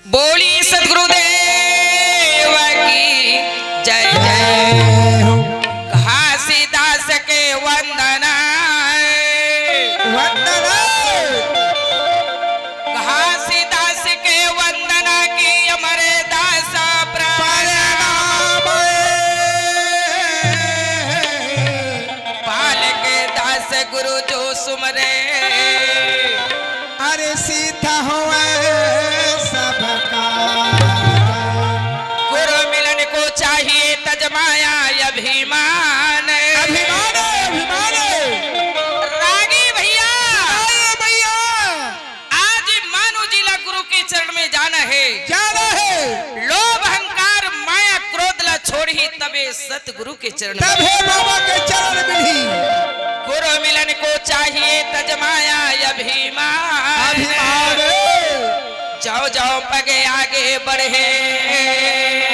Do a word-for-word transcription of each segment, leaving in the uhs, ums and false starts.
बोली सतगुरुदेव की जय जय। घासीदास के वंदना। वंदना। घासीदास के वंदना की अमरदास प्रणाम। पालक दास गुरु जो सुमरे। अरे सीता होवे सबका। गुरु मिलन को चाहिए तजमाया अभिमान। अभिमान, अभिमान। रागी भैया। अरे भैया। आज मानव जी ला गुरु के चरण में जाना है। जाना है। लोभ, अहंकार, माया, क्रोध ला छोड़ही, तबे सतगुरु के चरण में। तबे बाबा के चरण मिलही। गुरु मिलन को चाहिए तजमाया अभिमान। अभिमान। जाओ, जाओ, पगे आगे बढ़े।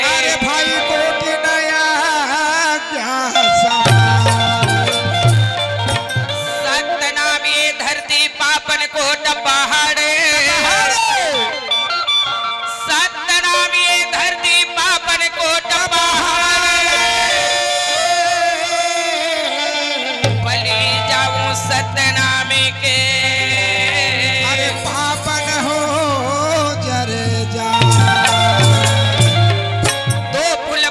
अरे भाई, कोटि नया क्या समान। सतनाम ये धरती पावन कोट पहाड़। पहाड़। सतनाम ये धरती पावन कोट पहाड़। बलि जाऊं सतनाम के। अरे पावन हो जर जा। दो फूल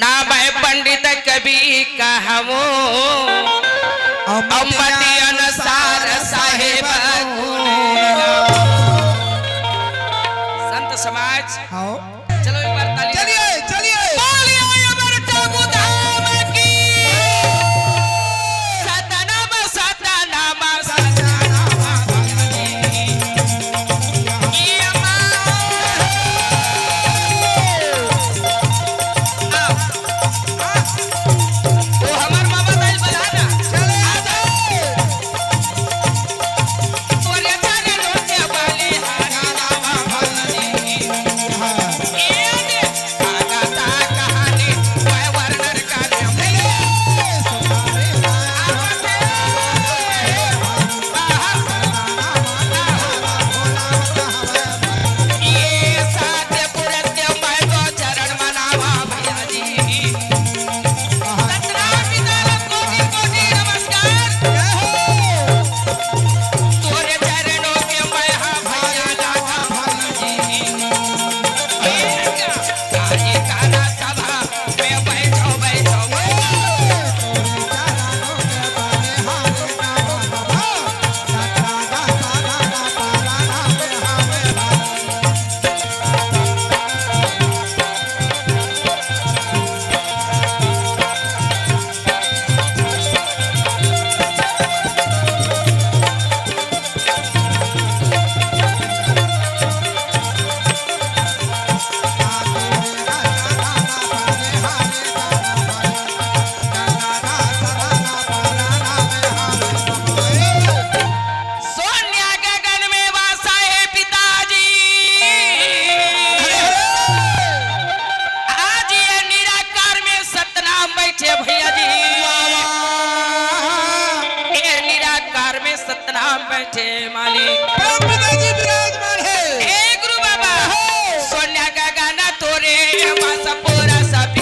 ना मैं पंडित कवि कहवो, अमति अनुसार साहेब। संत समाज, हाँ। चलो एक बार ताली। चलिए, चलिए। बोलिए अमर टापू धाम की। सतनाम, सतनाम, सतनाम। ये माँ। आओ। वो हमर मामा दाई बला ना। चले आ जाओ। तोरे जाने लोटे वाली हारी लावा भलनी। हाँ। ए दे, आगा ता कहानी, वह वर्णन करे। ले ले। सोन्या गगन में वासा हे पिताजी। आज ये निराकार में सतनाम बैठे भैया जी। ये निराकार में सतनाम बैठे मालिक। परम पिताजी विराजमान है। हे गुरु बाबा। हो। सोन्या गगन तोरे वासा पूरा सभी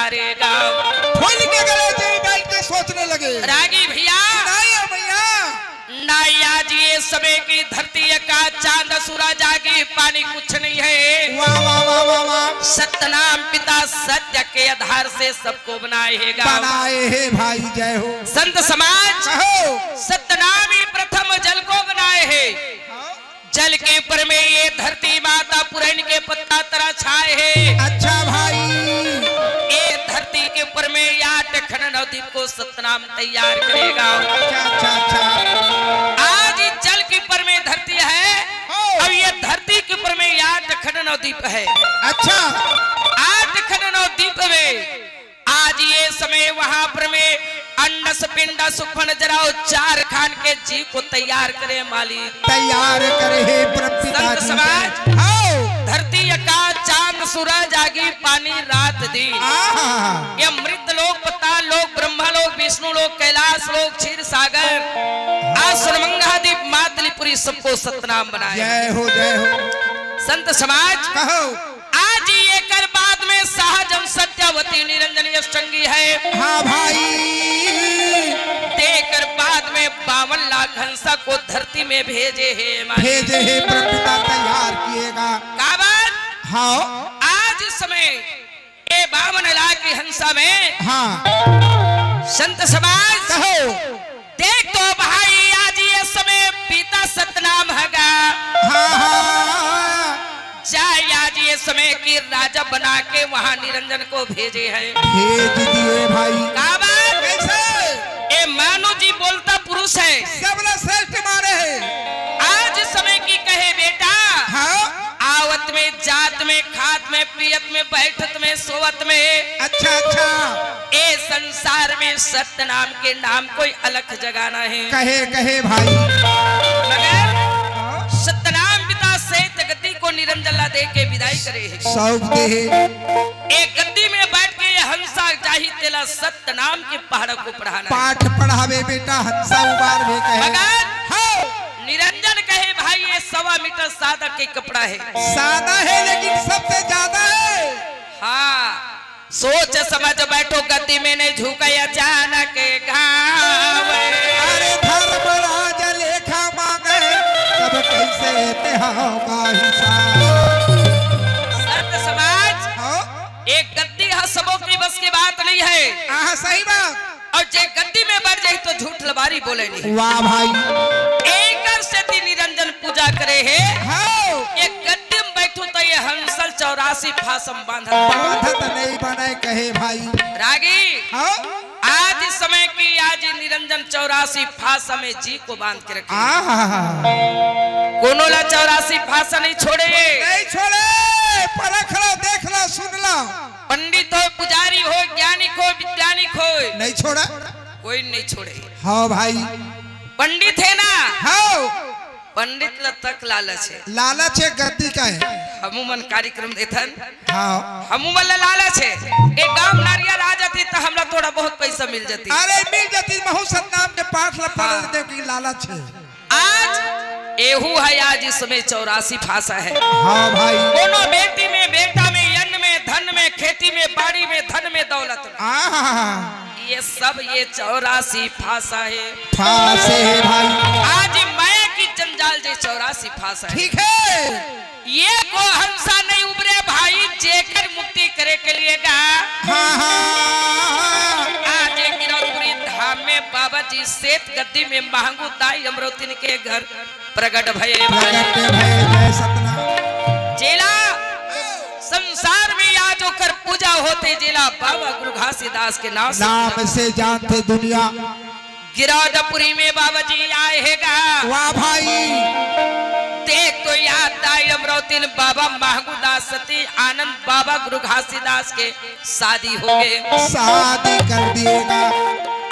करेगा। फूल के गले से ही बैठ के सोचने लगे। रागी भैया। नहीं हो भैया। ना आज ये समय की धरती का चांद सूरज आगी पानी कुछ नहीं है। वाह, वाह, वाह, वाह, वाह। सतनाम पिता सत्य के आधार से सबको बनाए है गाँव। बनाए है भाई, जय हो। संत समाज कहो। सतनाम ही प्रथम जल को बनाए है। हाँ। जल के ऊपर में ये धरती माता पुरैन के पत्ता तरह छाए है। अच्छा भाई। ये धरती के ऊपर में ये आठ खंड नवदीप को सतनाम तैयार करेगा। अच्छा, अच्छा, अच्छा। आज इस जल के ऊपर में धरती है, हो। अब ये धरती के ऊपर में ये आठ खंड नवदीप है। अच्छा। आठ खंड नवदीप में आज ये समय वहां पर में अंडस पिंडस उफन जराओ चार खान के जी को तैयार करे मालिक। तैयार करे हे परम पिता संत जी समाज। के। आओ। धरती आकाश चांद सूरज आगी पानी रात दिन। आहा। ये अमृत लोक, पाताल लोक, ब्रह्मा लोक, विष्णु लोक, कैलाश लोक, क्षीर सागर, आ सुरमंगा दीप, मातलीपुरी सबको सतनाम बनाए। जय हो, जय हो। संत समाज। कहो। आज ही एकर बाद में सहजम सत्यावती निरंजन यश संगी है। हाँ भाई। तेकर बाद में बावन लाख हंसा को धरती में भेजे है मालिक। भेजे है प्रभुता तैयार किएगा। का बात? हाँ। आज समय ये बावन लाख हंसा में हाँ। संत समाज कहो। देख तो भाई, आज ये समय पिता सतनाम हगा। हाँ, हाँ। जाए आज ये समय की राजा बना के वहां निरंजन को भेजे है। भेज दिए भाई। का बात? कैसे? ए मानो जी बोलता पुरुष है। सबला श्रेष्ठ माने है। आज समय की कहे बेटा। हाँ। आवत में, जात में, खात में, पियत में, बैठत में, सोवत में। अच्छा, अच्छा। ए संसार में सत्य नाम के नाम कोई अलख जगाना है। कहे, कहे भाई। मगर हाँ। सतनाम पिता सहित गद्दी को निरंजन ला दे के विदाई करे है। सौंप दे है। एक गद्दी में बैठ के ये हंसा जाही तेला सत्य नाम के पहाड़ा को पढ़ाना है। पाठ पढ़ावे बेटा, हंसा उबार भी कहे। मगर हाँ। निरंजन कहे भाई ये सवा मीटर सादा के कपड़ा है। सादा है लेकिन सबसे ज्यादा है। हाँ। सोच समझ बैठो, गद्दी में नहीं झुके अचानक घाव। अरे धर्मराज लेखा मांगे, तब कैसे तेहाओ का हिसाब। संत समाज, हाँ? एक गद्दी हा सबो की बस की बात नहीं है। हाँ, सही बात। और जे गद्दी में बढ़ जाए तो झूठ लबारी बोले नहीं। वाह भाई। एकर सेती निरंजन पूजा करे है। हाँ। ये गद्दी में बैठू तो ये हंसल चौरासी फासम बांधत। बांधत नहीं बने कहे भाई। रागी। हाँ। आज समय की आज निरंजन चौरासी फासा में जी को बांध के रखे। आहा। कोनो ला चौरासी फासा नहीं छोड़े। नहीं छोड़े। परख लो, देख लो, सुन लो। पंडित हो, पुजारी हो, ज्ञानिक हो, वैज्ञानिक हो। नहीं छोड़ा। कोई नहीं छोड़े। हाँ भाई। पंडित है ना? हाँ। पंडित ल तक लालच है। लालच है गद्दी का है। हमू मन कार्यक्रम देथन। हाँ। हमू मन ल लालच है। एक गांव नारिया आ जाती तो हमला थोड़ा बहुत पैसा मिल जाती। अरे मिल जाती, महू सतनाम के पाठ ल पढ़ हाँ। लेते कि लालच है। आज एहू है, आज इसमें चौरासी फासा है। हाँ भाई। कोनो बेटी में, बेटा में, अन्न में, धन में, खेती में, बाड़ी में, धन में, दौलत में। आहा। ये सब ये चौरासी फासा है। फासे है भाई। आज माया की जंजाल जे चौरासी फासा है। ठीक है। ये को हंसा नहीं उबरे भाई, जेकर मुक्ति करे के लिए गा। हाँ, हाँ। आज गिरौदपुरी धाम में बाबा जी सेत गद्दी में महंगू दाई अमरोतिन के घर प्रगट भये भाई। प्रगट भये, जय सतनाम। जेला संसार में आज ओकर पूजा होते, जेला बाबा गुरु घासीदास के नाम से नाम से जानते दुनिया। गिरौदपुरी में बाबा जी आए हे गा। वाह भाई। देख तो याद आई अमरौतिन बाबा महंगूदास सती आनंद बाबा गुरु घासीदास के शादी हो गए। शादी कर दिएगा।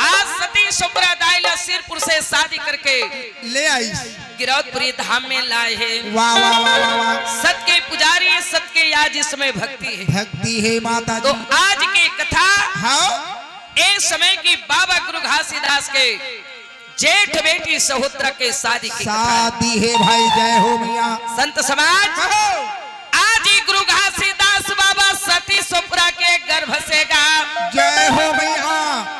आज सती सुपरा दाई ला सिरपुर से शादी करके ले आई। गिरौदपुरी धाम में लाए हे। वाह, वाह, वाह, वाह, वाह। सत के पुजारी, सत के याज, इसमें भक्ति है। भक्ति है माता तो जी। आज के कथा हाँ। ए समय की बाबा गुरु घासीदास के जेठ बेटी सहोत्रा के शादी की कथा है। शादी है भाई, जय हो मैया। संत समाज कहो। आज ही गुरु घासीदास बाबा सती सुपरा के घर भसेगा। जय हो भैया।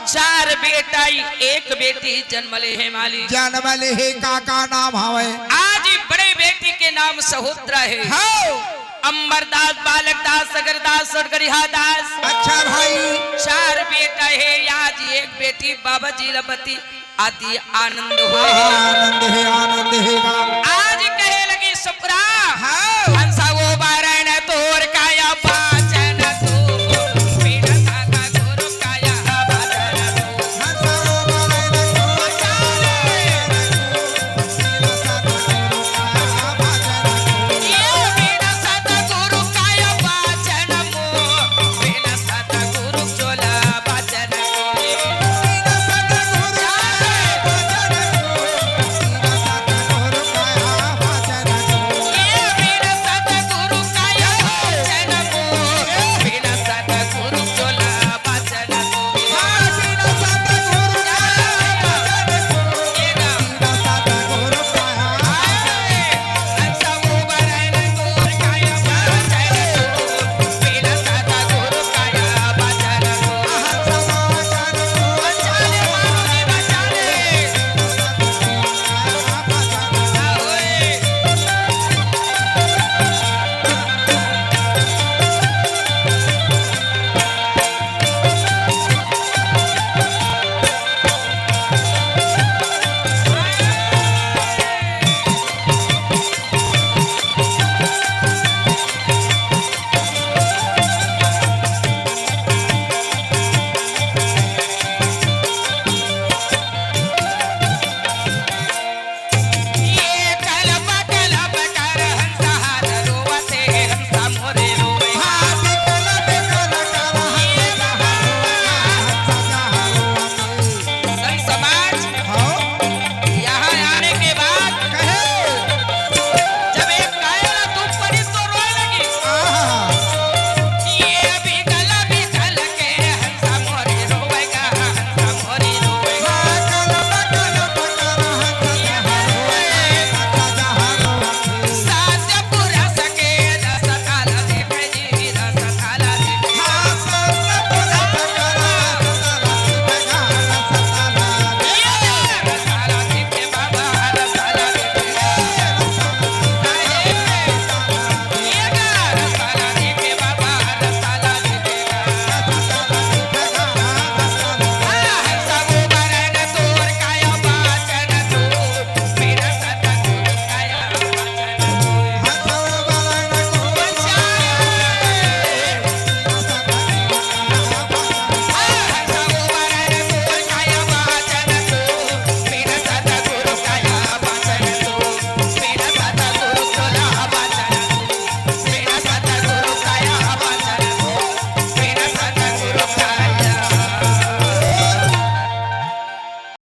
चार बेटा ही, एक बेटी जन्म ले हे मालिक। जन्म ले हे, का का नाम हवे? आज ही बड़े बेटी के नाम सहोत्रा हे। हाँ। अंबर दास, बालक दास, सगर दास और गरिहा दास। अच्छा भाई। चार बेटा हे, आज एक बेटी बाबा जी लपति अति आनंद होय। आनंद हे, आनंद हे गा।